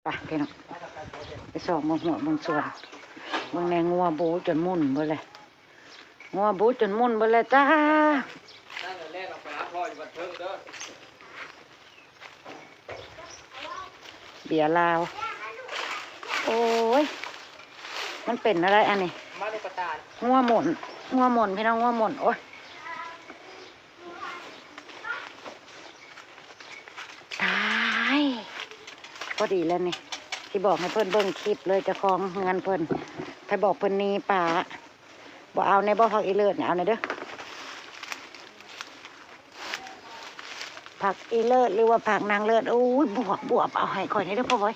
ໄປພີ່ນ້ອງ ໄປສ່ອງເບິ່ງຫົວເບິ່ງສວນ ເບິ່ງແນ່ ງົວບູຈົນໝຸ່ນເບິດເລີຍ ງົວບູຈົນໝຸ່ນເບິດເລີຍຈ້າ. ເບຍລາວ ໂອ້ຍ ມັນເປັນອະໄລອັນນີ້ ງົວໝຸ່ນ ງົວໝຸ່ນພີ່ນ້ອງ ງົວໝຸ່ນ ໂອ້ຍ ຕາຍ ພໍດີແລ້ວນີ້ ຊິບອກໃຫ້ເພິ່ນເບິ່ງຄລິບເລີຍ ເຈົ້າຂອງເຮືອນເພິ່ນ ໄປບອກເພິ່ນໜີປາ ບໍ່ເອົາແນ່ບໍ່ ຜັກອີເລີດນີ້ ເອົາແນ່ເດີ ຜັກອີເລີດ ຫຼືວ່າຜັກນາງເລີດ ໂອ້ຍ ບວບ ບວບ ເອົາໃຫ້ຂ້ອຍແນ່ເດີພໍ່ບອຍ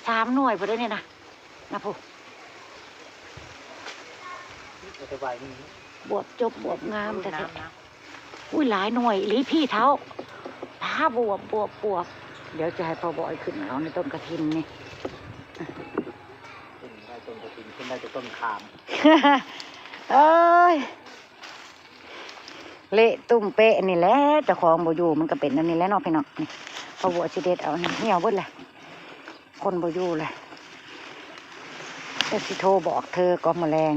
ສາມໜ່ວຍພຸ້ນເດ້ນີ້ນະ ນະພຸ້ນ ບວບຈົບ ບວບງາມແທ້ໆ. ອຸ້ຍ ຫຼາຍໜ່ວຍອີ່ຫຼີພີ່ເຖົ້າ ປາ ບວບ ບວບ ບວບ ດຽວຈະໃຫ້ພໍ່ບອຍຂຶ້ນເອົາໃນຕົ້ນກະຖິນນີ້ ຂຶ້ນໄດ້ຕົ້ນກະຖິນ ຂຶ້ນໄດ້ແຕ່ຕົ້ນຂາມ ເອີຍ ເລະຕຸ້ມເປະນີ້ແຫຼະ ເຈົ້າຂອງບໍ່ຢູ່ ມັນກະເປັນແນວນີ້ແຫຼະເນາະພີ່ນ້ອງ ນີ້ ພໍ່ບວກຊິເດັດເອົາ ນີ້ ຫ່ຽວເບິດແຫຼະ. ຄົນບໍ່ຢູ່ແຫຼະ ຈະຊິໂທບອກເທີກ່ອນມື້ແລງ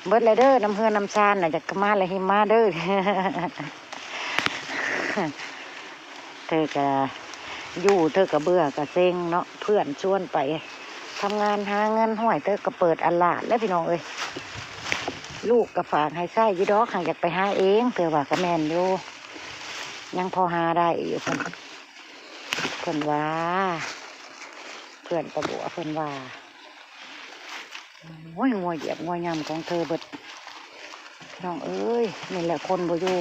ເບິດແລ້ວເດີ ນຳເຮືອນນຳຊານນະ ຢາກມາລະຫິມມາເດີ ເທີກະຢູ່ ເທີກະເບື່ອກະເຊັງເນາະ ເພື່ອນຊວນໄປທຳງານຫາເງິນ ຫ້ວຍ ເທີກະເປີດອາລາດແລ້ວພີ່ນ້ອງເອີຍ ລູກກະຝາກໃຫ້ໃຊ້ຢູ່ດອກ ຫາກຢາກໄປຫາເອງ ເທື່ອວ່າກະແມ່ນຢູ່ ຍັງພໍຫາໄດ້ຢູ່ ເພິ່ນ ເພິ່ນວ່າ ເພື່ອນປ້າບົວເພິ່ນວ່າ ໂອ້ຍ ງົວຢຽບງົວຫຍ້ຳຂອງເທີເບິດ ພີ່ນ້ອງເອີຍ ນີ້ແຫຼະຄົນບໍ່ຢູ່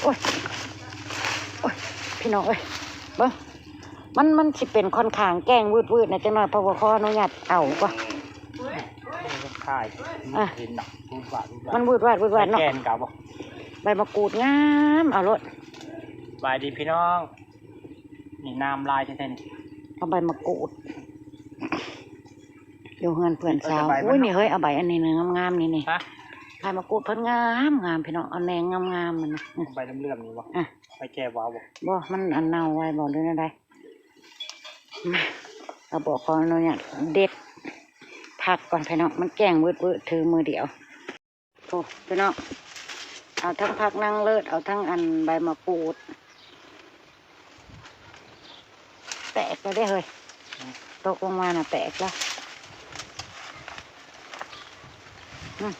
ໂອ້ຍ ໂອ້ຍ ພີ່ນ້ອງເອີຍ ເບິ່ງ ມັນ ມັນຊິເປັນຂ້ອນຂ້າງແຈ້ງວືດໆ ແດ່ຈັກໜ້ອຍ ເພາະວ່າຂໍອະນຸຍາດເອົາກ່ອນ ມັນຂາຍ ອ່ະ ເຫັນດອກ ວືດວາດ ວືດວາດ ມັນວືດວາດ ວືດວາດເນາະ ແກ່ນກະບໍ່ ໃບໝາກກູດງາມ ເອົາໂລດ ສະບາຍດີພີ່ນ້ອງ ນີ້ນ້ຳລາຍແທ້ໆ ນີ້ ເອົາໃບໝາກກູດ ຢູ່ເຮືອນເພື່ອນສາວ ໂອ້ຍ ນີ້ເຮີ້ຍ ເອົາໃບອັນນີ້ນະ ງາມໆ ນີ້ ນີ້ ຮະ ໃບໝາກກູດເພິ່ນງາມໆ ພີ່ນ້ອງ ເອົາແນງງາມໆ ມັນນະ ໃບເຫຼື້ອມໆ ນີ້ບໍ່ ອ່ະ ໃບແກ່ວາວບໍ່ ບໍ່ ມັນອັນເນົ່າໄວບໍ່ ຫຼືແນວໃດ ມາ ເອົາບໍ່ ຂໍອະນຸຍາດເດັດຜັກກ່ອນ ພີ່ນ້ອງ ມັນແຈ້ງວືດໆ ຖືມືດຽວ ໂອ້ ພີ່ນ້ອງ ເອົາທັງຜັກນາງເລີດ ເອົາທັງອັນໃບໝາກກູດ ແຕກແລ້ວເດ້ເຮີ້ຍ ອືມ ຕົກລົງມານະແຕກແລ້ວ ອືມ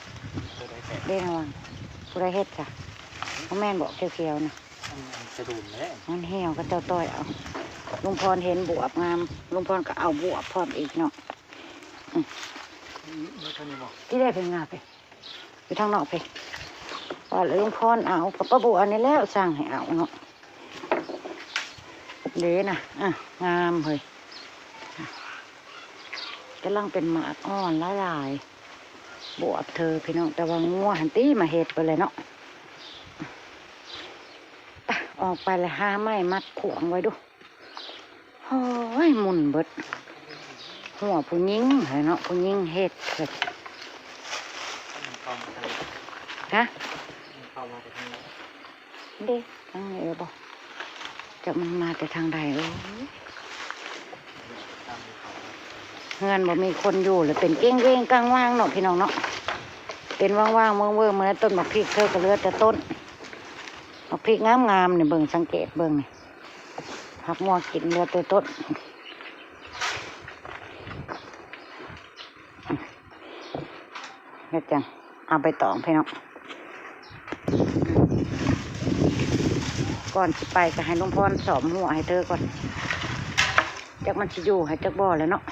ໂຕໃດແຕກ ເດ້ລະວັງ ຜູ້ໃດເຮັດຊະ ບໍ່ແມ່ນບໍ ຂຽວໆ ນະ ມັນສະດຸນແລ້ວ ມັນຫ່ຽວ ເຂົາເຈົ້າຕ່ອຍເອົາ ລຸງພອນເຫັນບວບງາມ ລຸງພອນກະເອົາບວບພ້ອມອີກເນາະ ອືມ ທີ່ໄດ້ເປັນງາມເດ້ ຢູ່ທາງນອກພີ້ ວ່າແລ້ວລຸງພອນເອົາ ກະປ້າບົວນີ້ແຫຼະສັ່ງໃຫ້ເອົາເນາະ ເດ້ນະ ອ່ະ ງາມເຮີ້ຍ ກຳລັງເປັນໝາກອ່ອນຫຼາຍໆ ບວບເທີພີ່ນ້ອງ ແຕ່ວ່າງົວຫັ້ນຕິມາເຮັດໄປແລ້ວເນາະ ໄປ ອອກໄປແລ້ວຫາໄມ້ມັດຂວາງໄວ້ດູ. ໂອ້ຍ ໝຸ່ນເບິດ ຫົວຜູ້ຍິງຫັ້ນເນາະ ຜູ້ຍິງເຮັດເພິ່ນ ຮະ ເດ້ ທາງນີ້ບໍ່ ຈັກມັນມາແຕ່ທາງໃດ ໂອ້ຍ ເຮືອນບໍ່ມີຄົນຢູ່ ແລ້ວເປັນເກ້ງເວງກາງວາງເນາະ ພີ່ນ້ອງເນາະ ເປັນວ່າງໆ ເວີງໆ ມື້ນັ້ນຕົ້ນໝາກພິກເທີກະເຫຼືອແຕ່ຕົ້ນ ໝາກພິກງາມໆ ນີ້ ເບິ່ງ ສັງເກດເບິ່ງນີ້ ຜັກງົວກິນເຫຼືອແຕ່ຕົ້ນ ເຮັດຫຍັງ ເອົາໃບຕອງພີ່ນ້ອງ ກ່ອນຊິໄປກະໃຫ້ລຸງພອນສ້ອມຫົວໃຫ້ເທີກ່ອນ ຈັກມັນຊິຢູ່ໃຫ້ຈັກບໍ່ແລ້ວເນາະ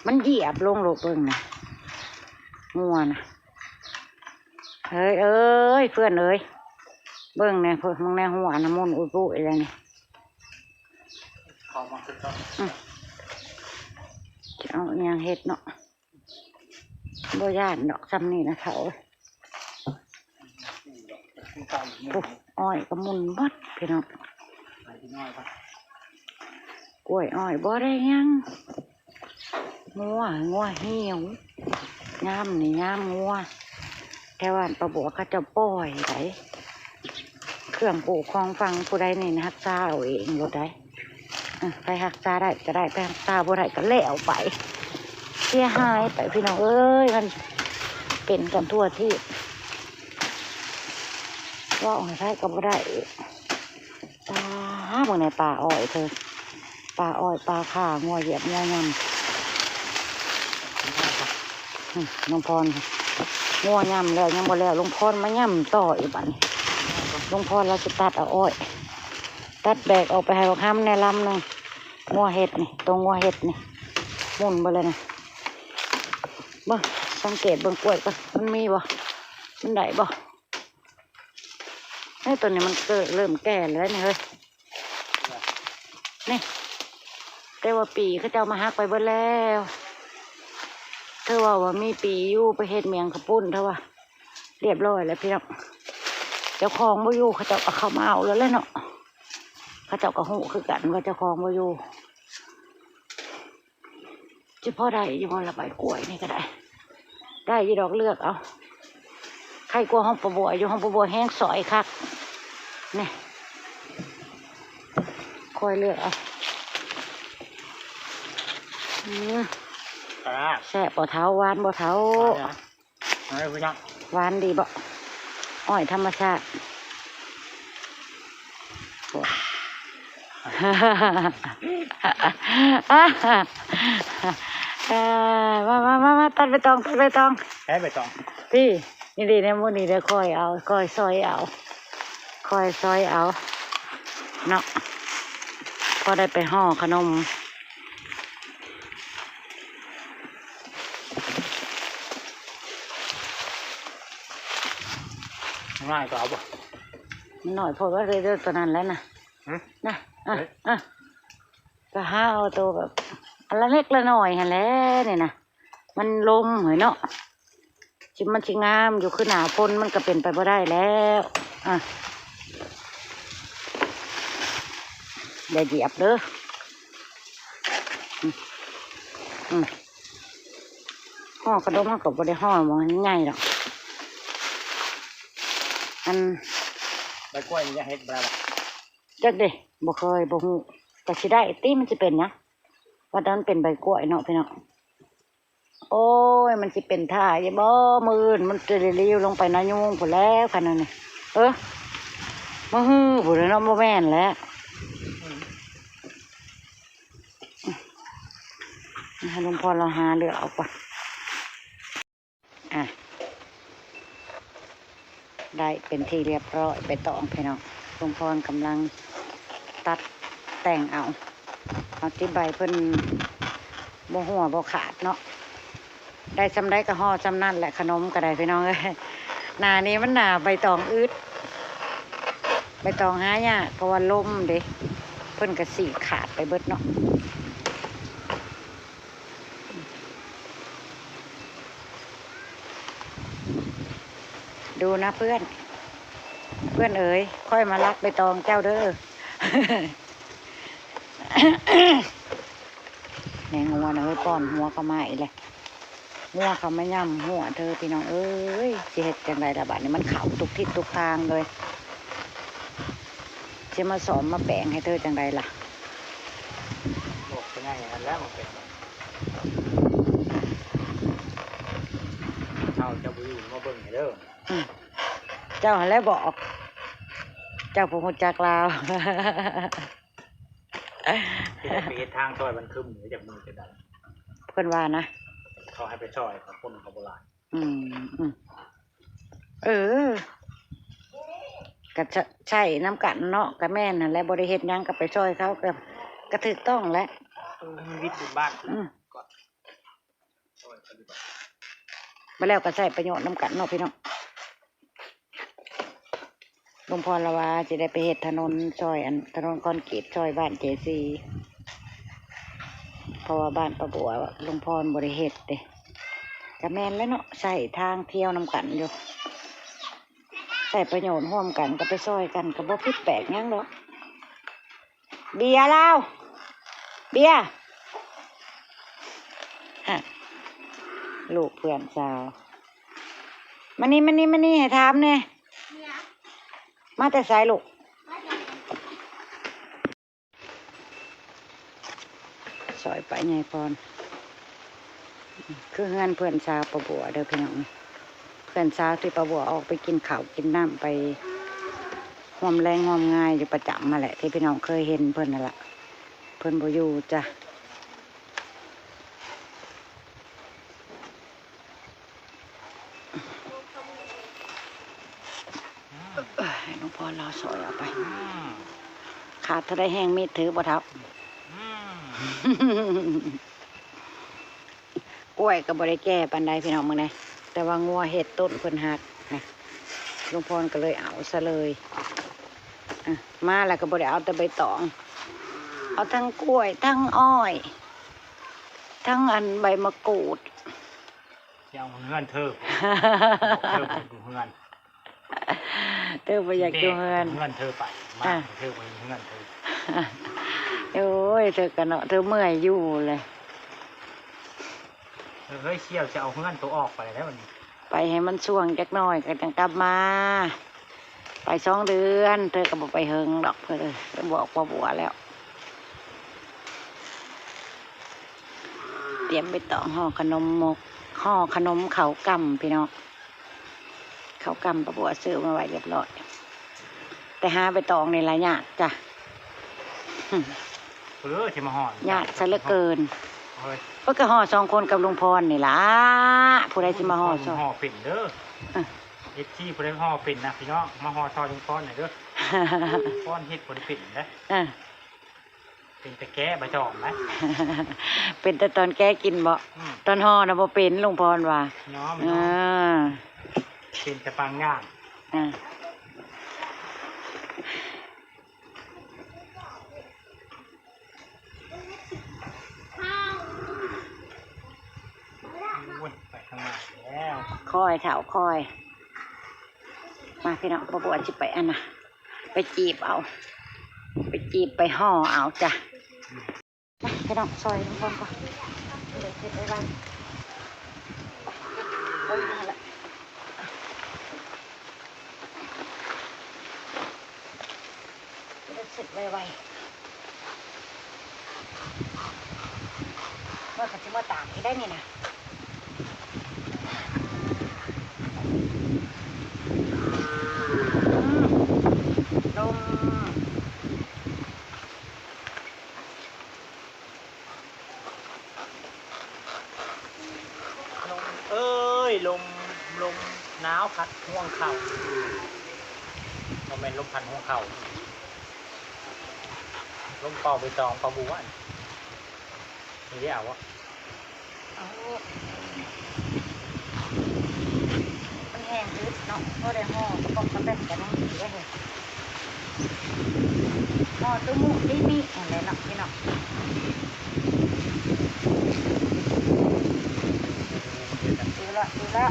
ມັນຢຽບລົງໂລດ ເບິ່ງນະ ງົວນະ ເຮີ້ຍເອີຍ ເພື່ອນເອີຍ ເບິ່ງແນ່ ເບິ່ງແນ່ ຫົວນະໝຸ່ນອຸດປຸຍແລ້ວນີ້ ອືມ ຊິເອົາອີ່ຫຍັງເຮັດເນາະ ບໍ່ຢ້ານດອກ ຊ່ຳນີ້ນະເຖົ້າ ໂອ້ ອ້ອຍກະໝຸ່ນເບິດ ພີ່ນ້ອງ ກ້ວຍອ້ອຍບໍ່ໄດ້ຫຍັງ ງົວ ງົວຫ່ຽວ ຍາມນີ້ຍາມງົວ ແຖວບ້ານປ້າບົວເຂົາເຈົ້າປ່ອຍໃດ ເຄື່ອງປູກຂອງຝັງ ຜູ້ໃດນີ້ຮັກສາເອົາເອງໂລດໄດ໋. ອາ ໃຜຮັກສາໄດ້ກໍໄດ້ ໃຜຮັກສາບໍ່ໄດ້ກໍແລ້ວໄປ ເສຍຫາຍໄປ ພີ່ນ້ອງເອີຍ. ມັນເປັນກັນທົ່ວທີບ ເວົ້າໃຫ້ໃຜກໍບໍ່ໄດ້. ປາ ເບິ່ງແດ່ ປາອ້ອຍເທີ ປາອ້ອຍ ປາຂ່າ ງົວຢຽບ ງົວຫຍ້ຳ. ອືມ ລຸງພອນ ງົວຫຍ້ຳແລ້ວຍັງບໍ່ແລ້ວ ລຸງພອນມາຫຍ້ຳຕໍ່ອີກບາດນີ້. ລຸງພອນລາວຊິຕັດເອົາອ້ອຍ ຕັດແບກອອກໄປໃຫ້ບັກຫຳແດ່ລຳໜຶ່ງ. ງົວເຫັດນີ້ ໂຕງົວເຫັດນີ້ ໝຸ່ນເບິດແລ້ວນະ. ເບິ່ງ ສັງເກດເບິ່ງກ້ວຍກ່ອນ ມັນມີບໍ່ ມັນໄດ້ບໍ່. ເອີ ໂຕນີ້ມັນເກີດເລີ່ມແກ່ແລ້ວນີ້ເຮີ້ຍ ນີ້ ແຕ່ວ່າປີເຂົາເຈົ້າມາຫັກໄປເບິດແລ້ວ. ເທີເວົ້າວ່າມີປີຢູ່ ໄປເຮັດໝຽງເຂົ້າປຸ້ນ ເທີວ່າ ຮຽບຮ້ອຍແລ້ວພີ່ນ້ອງ. ເຈົ້າຂອງບໍ່ຢູ່ ເຂົາເຈົ້າກໍເຂົ້າມາເອົາແລ້ວແຫຼະເນາະ. ເຂົາເຈົ້າກໍຮູ້ຄືກັນວ່າເຈົ້າຂອງບໍ່ຢູ່. ຊິພໍໄດ້ຢູ່ບໍ່ລະ ໃບກ້ວຍນີ້ກໍໄດ້ ໄດ້ຢູ່ດອກ ເລືອກເອົາ. ໄຄກວ່າຫ້ອງປາບົວຢູ່ ຫ້ອງປາບົວແຮງສອຍຄັກ. ນີ້ ຄ່ອຍເລືອກເອົາ. ອືມ ປາ ແຊບບໍ່ເຖົ້າ ຫວານບໍ່ເຖົ້າ? ຫວານນະ. ເອີ ພີ່ນ້ອງ ຫວານດີບໍ່? ອ້ອຍທຳມະຊາດ. ເອີ ມາ ມາ ມາ ມາ ຕັດໃບຕອງ ຕັດໃບຕອງ ແທ້ໃບຕອງ. ນີ້ ນີ້ເດ້ ແນວໝູ່ນີ້ເດ້ ຄ່ອຍເອົາ ຄ່ອຍຊອຍເອົາ ຄ່ອຍຊອຍເອົາເນາະ ພໍໄດ້ໄປຫໍ່ຂະໜົມ. ນ້ອຍກໍເອົາບໍ່? ມັນນ້ອຍໂພດວ່າ ເດີ ເດີ ໂຕນັ້ນແຫຼະນະ. ຫຶ? ນະ ອ່ະ ເອີຍ ອ່ະ ກໍຫາເອົາໂຕແບບອັນລະເລັກລະນ້ອຍຫັ້ນແຫຼະນີ້ນະ. ມັນລົມເຮີ້ຍເນາະ ຊິ ມັນຊິງາມຢູ່ ຄືໜ້າຝົນມັນກໍເປັນໄປບໍ່ໄດ້ແລ້ວ. ອ່ະ ຢ່າຢຽບເດີ. ອືມ ອືມ ຫໍ່ຂະໜົມເຮົາກໍບໍ່ໄດ້ຫໍ່ໝໍ່ໃຫຍ່ດອກ. ອັນ ໃບກ້ວຍນີ້ຢາກເຮັດບໍ່ໄດ້ບໍ່? ຈັກເດ້ ບໍ່ເຄີຍ ບໍ່ຮູ້. ກໍຊິໄດ້ຕິ ມັນຊິເປັນຫຍັງ ວ່າແຕ່ມັນເປັນໃບກ້ວຍເນາະ ພີ່ນ້ອງ. ໂອ້ຍ ມັນຊິເປັນທ່າຢູ່ບໍ່? ມື້ອື່ນມັນຈະໄດ້ລິ້ວລົງໄປນາຍູງພຸ້ນແລ້ວ ຄັນນັ້ນນີ້. ເອີ ມື້ຮືພຸ້ນແຫຼະເນາະ ບໍ່ແມ່ນແຫຼະ. ໃຫ້ລຸງພອນລາວຫາເລືອກເອົາກ່ອນ. ອ່ະ ໄດ້ເປັນທີ່ຮຽບຮ້ອຍ ໃບຕອງພີ່ນ້ອງ. ລຸງພອນກຳລັງຕັດແຕ່ງເອົາ ເອົາຕິດໃບເພິ່ນບໍ່ຮົ່ວບໍ່ຂາດເນາະ. ໄດ້ສ່ຳໃດກໍຫໍ່ສ່ຳນັ້ນແຫຼະ ຂະໜົມກໍໄດ້ພີ່ນ້ອງເອີຍ. ໜ້ານີ້ມັນໜ້າໃບຕອງອຶດ ໃບຕອງຫາຍາກ ເພາະວ່າລົມເດ້ ເພິ່ນກໍສີກຂາດໄປເບິດເນາະ. ດູນະເພື່ອນ ເພື່ອນເອີຍ ຂ້ອຍມາລັກໃບຕອງເຈົ້າເດີ. ແມ່ງົວນະເອີຍ ປ້ອນຫົວເຂົ້າມາອີກແລ້ວ ງົວເຂົ້າມາຫຍ້ຳຫົວເທີ ພີ່ນ້ອງເອີຍ. ຊິເຮັດຈັ່ງໃດລະບາດນີ້ ມັນເຂົ້າທຸກທິດທຸກທາງເລີຍ. ຊິມາສ້ອມມາແປງໃຫ້ເທີຈັ່ງໃດລະ? ບອກເພິ່ນໃຫ້ຫັ້ນແຫຼະມາແປງ. ເຮົາຈະບໍ່ຢູ່ມາເບິ່ງໃຫ້ເດີ. ອືມ ເຈົ້າຫັ້ນແຫຼະບອກ ເຈົ້າຜູ້ຮູ້ຈັກລາວ. ຊິໄດ້ໄປເຮັດທາງຊ່ອຍບ້ານຄຶມ ຈັກມື້ຈະໄດ້ ເພິ່ນວ່ານະ. ເຂົາໃຫ້ໄປຊ່ອຍ ເຂົາຄົນເຂົາບໍ່ຫຼາຍ. ອືມ ອືມ ເອີ ກະ ຊ- ໃຊ້ນຳກັນເນາະ ກະແມ່ນຫັ້ນແຫຼະ ບໍ່ໄດ້ເຮັດຫຍັງກະໄປຊ່ອຍເຂົາ ກະ ກະຖືກຕ້ອງແຫຼະ. ເອີ ໃຫ້ມັນວິດບຸນບ້ານ ອືມ ກ່ອນ ຊ່ອຍເຂົາດີກວ່າ ມາແລ້ວກະໃຊ້ປະໂຫຍດນຳກັນເນາະ ພີ່ນ້ອງ. ລຸງພອນລາວວ່າຊິໄດ້ໄປເຮັດຖະໜົນຊ່ອຍ ອັນ ຖະໜົນຄອນກຣີດຊ່ອຍບ້ານເຈຊີ ເພາະວ່າບ້ານປາບົວລຸງພອນບໍ່ໄດ້ເຮັດເດ້. ກະແມ່ນແຫຼະເນາະ ໃຊ້ທາງທ່ຽວນຳກັນຢູ່ ໃຊ້ປະໂຫຍດຮ່ວມກັນ ກະໄປຊ່ອຍກັນ ກະບໍ່ຜິດແປກຫຍັງດອກ. ເບຍລາວ ເບຍ ຮະ ລູກເພື່ອນສາວ ມານີ້ ມານີ້ ມານີ້ ໃຫ້ຖາມແດ່. ມາແຕ່ໃສລູກ? ຊ່ອຍໄປໃຫຍ່ພອນ ຄືເຮືອນເພື່ອນສາວປ້າບົວເດີພີ່ນ້ອງ. ເພື່ອນສາວທີ່ປ້າບົວອອກໄປກິນເຂົ້າກິນນ້ຳ ໄປຮ່ວມແລງຮ່ວມງານຢູ່ປະຈຳຫັ້ນແຫຼະ ທີ່ພີ່ນ້ອງເຄີຍເຫັນເພິ່ນຫັ້ນລະ. ເພິ່ນບໍ່ຢູ່ຈ້ະ. ໃຫ້ຫຼວງພໍ່ລາວຊ່ອຍເອົາໄປ. ອືມ ຂາດເທົ່າໃດແຮງມີດຖືບໍ່ເຖົ້າ? ອືມ ກ້ວຍກໍບໍ່ໄດ້ແກ່ປານໃດພີ່ນ້ອງເບິ່ງແດ່ ແຕ່ວ່າງົວເຮັດ ຕົ້ນເພິ່ນຫັກນະ ຫຼວງພອນກໍເລີຍເອົາຊະເລີຍ. ອະ ມາແລ້ວກໍບໍ່ໄດ້ເອົາແຕ່ໃບຕອງ ເອົາທັງກ້ວຍ ທັງອ້ອຍ ທັງອັນໃບມະກູດ. ຊິເອົາເຮືອນເທີ ເທີບໍ່ຢາກຢູ່ເຮືອນ ເທີບໍ່ຢາກຢູ່ເຮືອນ ເຮືອນເທີໄປ ມາ ອ່ະ ເທີບໍ່ເຫັນເຮືອນເທີ. ໂອ້ຍ ເທີກໍເນາະ ເທີເມື່ອຍຢູ່ແຫຼະ. ເອີ ເຮີ້ຍ ສ່ຽວຈະເອົາເຮືອນໂຕອອກໄປແລ້ວບັດນີ້ ໄປໃຫ້ມັນຊ່ວງຈັກໜ້ອຍກໍຈັ່ງກັບມາ. ໄປສອງເດືອນ ເທີກໍບໍ່ໄປເຫິງດອກ ເພິ່ນບອກພໍ່ບົວແລ້ວ. ຕຽມໃບຕອງຫໍ່ຂະໜົມໝົກ ຫໍ່ຂະໜົມເຂົ້າກ່ຳພີ່ນ້ອງ. ເຂົ້າກ່ຳປ້າບົວຊື້ມາໄວ້ຮຽບຮ້ອຍ ແຕ່ຫາໃບຕອງນີ້ລະຍາກຈ້ະ. ເອີ ຊິມາຫໍ່ ຍາກຊະເຫຼືອເກີນ. ເອີຍ ເພິ່ນກໍຫໍ່ສອງຄົນກັບລຸງພອນນີ້ລະ ຜູ້ໃດຊິມາຫໍ່ຊ່ອຍ? ຫໍ່ເປັນເດີ. ເອີ ເອັຟຊີ ຜູ້ໃດຫໍ່ເປັນນະພີ່ນ້ອງ ມາຫໍ່ຊ່ອຍລຸງພອນໜ່ອຍເດີ. ລຸງພອນເຮັດບໍ່ໄດ້ເປັນເດ້. ເອີ ເປັນແຕ່ແກ່ໃບຕອງນະ ເປັນແຕ່ຕອນແກ່ກິນບໍ? ອືມ ຕອນຫໍ່ນະບໍ່ເປັນ ລຸງພອນວ່າ. ເອີ ເປັນແຕ່ບາງຢ່າງ. ອ່າ ໂອ້ຍ ໄປທາງໜ້າແລ້ວ ຄ່ອຍເຖົ້າຄ່ອຍ. ມາພີ່ນ້ອງ ປ້າບົວຊິໄປອັນນະ ໄປຈີບເອົາ ໄປຈີບໄປຫໍ່ເອົາຈ້ະ. ມາພີ່ນ້ອງ ຊ່ອຍນ້ຳພອນກ່ອນ ເຮັດໄວໆ ໄປ ໄປ ເຮັດໄວໆ ເມື່ອ ຄັນຊິເມື່ອຕາກອີກໄດ໋ນີ້ນະ. ອືມ ລົມ ລົມເອີຍ ລົມ ລົມໜາວພັດຮວງເຂົ້າ ບໍ່ແມ່ນລົມພັດຮວງເຂົ້າ ລົມເປົ່າໃບຕອງເປົ່າບົວ ນີ້ໄດ້ເອົາບໍ່? ເອົາໂລດ ມັນແຮງອຶດເນາະ ພໍໄດ້ຫໍ່ກະປອກກະແປກກັນຈັ່ງຊີ້ເດ້. ຫໍ່ຕຸມຸຕິມິຫັ້ນແຫຼະເນາະພີ່ນ້ອງ. ຖືລະ ຖືລະ.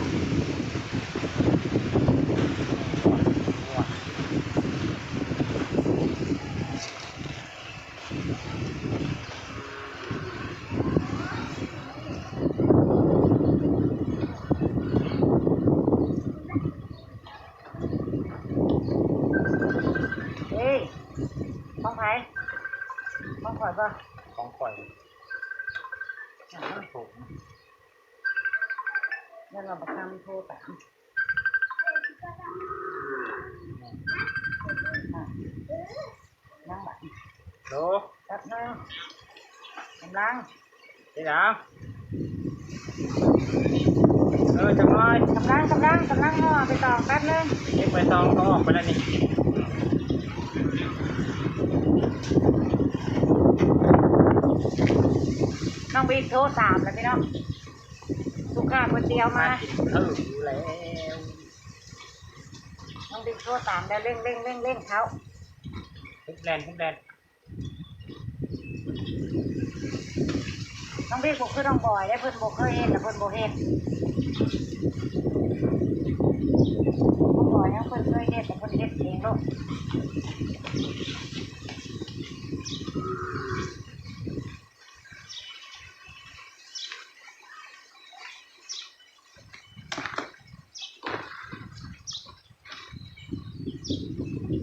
ເອີຍ ຂອງໃຜ? ຂອງຂ້ອຍບໍ່? ຂອງຂ້ອຍ. ແມ່ນວ່າບັກຄຳໂທຕາມ. ຍັງບາດນີ້ ໂດ ແປັບໜຶ່ງ ກຳລັງ ເຮັດຫຍັງ? ເອີ ຈັກໜ້ອຍ ກຳລັງ ກຳລັງ ກຳລັງຫໍ່ໃບຕອງ ແປັບໜຶ່ງ ເກັບໃບຕອງກໍອອກໄປແລ້ວນີ້. ນ້ອງບິກໂທຕາມແລ້ວພີ່ນ້ອງ ລູກຄ້າເພິ່ນດຽວມາ ມາກິນເຂົ້າຢູ່ແລ້ວ. ນ້ອງບິກໂທຕາມແລ້ວ ເລັ່ງ ເລັ່ງ ເລັ່ງ ເລັ່ງເຂົ້າ ປຸກແລ່ນ ປຸກແລ່ນ. ນ້ອງບິກບໍ່ຄືນ້ອງບອຍເດ້ ເພິ່ນບໍ່ເຄີຍເຮັດ ແລ້ວເພິ່ນບໍ່ເຮັດ. ນ້ອງບອຍຍັງເພິ່ນເຄີຍເຮັດ ແລ້ວເພິ່ນເຮັດເອງໂລດ. ເ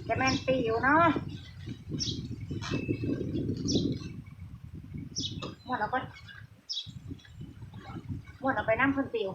ຈະແມ່ນປິວເນາະ ມ້ວນເອົາກ່ອນ ມ້ວນເອົາໄປນຳເພິ່ນປິວ.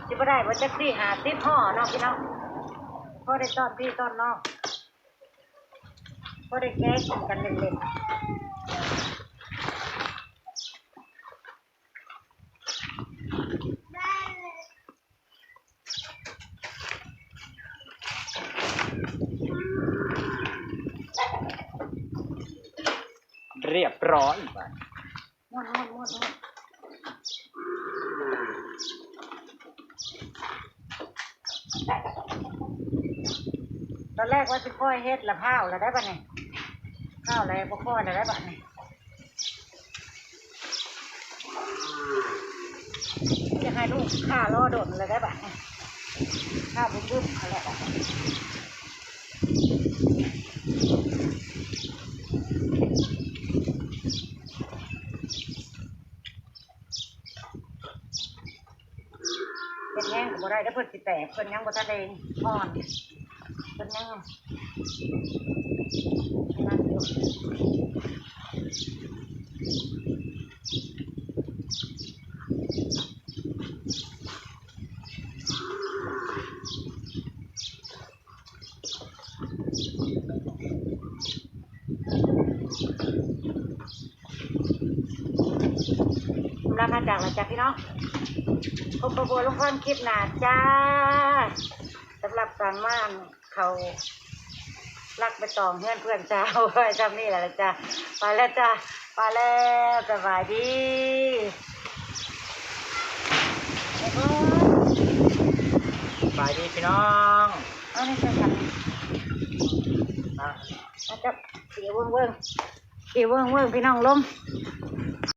ຊິບໍ່ໄດ້ບໍ່ ຈັກສີ່ຫ້າສິບຫໍ່ເນາະພີ່ນ້ອງ ພໍໄດ້ຕ້ອນພີ່ຕ້ອນນ້ອງ ພໍໄດ້ແກະກິນກັນເຫຼັ້ນໆ. ຮຽບຮ້ອຍບາດ ມ້ວນໆໆໆ ຕອນແລກວ່າຊິຄ່ອຍເຮັດລະ ພ້າວລະໄດ໋ບາດນີ້ ພ້າວລະບໍ່ຄ່ອຍລະໄດ໋ບາດນີ້. ຢາກໃຫ້ລູກຄ້າລໍດົນແລ້ວໄດ໋ບາດນີ້ ຄ້າບຶ້ມໆ ເອົາແລ້ວບາດນີ້ ເຮັດແຮງກໍບໍ່ໄດ້ເດີ ເພິ່ນຊິແຕກ ເພິ່ນຍັງບໍ່ທັນໄດ້ອ່ອນ ເພິ່ນຍັງ ນັ້ນຢູ່. ກຳລັງມາຈາກລະຈ້າພີ່ນ້ອງ ພົບກັບບົວລົງຄອນຄລິບໜ້າຈ້າ. ສຳລັບການມາ ເຂົ້າລັກໃບຕອງເຮືອນເພື່ອນສາວ ໄວ້ຊ່ຳນີ້ແຫຼະລະຈ້າ ໄປແລ້ວຈ້າ ໄປແລ້ວ ສະບາຍດີ ສະບາຍດີພີ່ນ້ອງ ເອົານີ້ໃສ່ກັນ ມາ ມາຈັບ ເສຍເວີ້ງໆ ເສຍເວີ້ງໆ ພີ່ນ້ອງລົມ.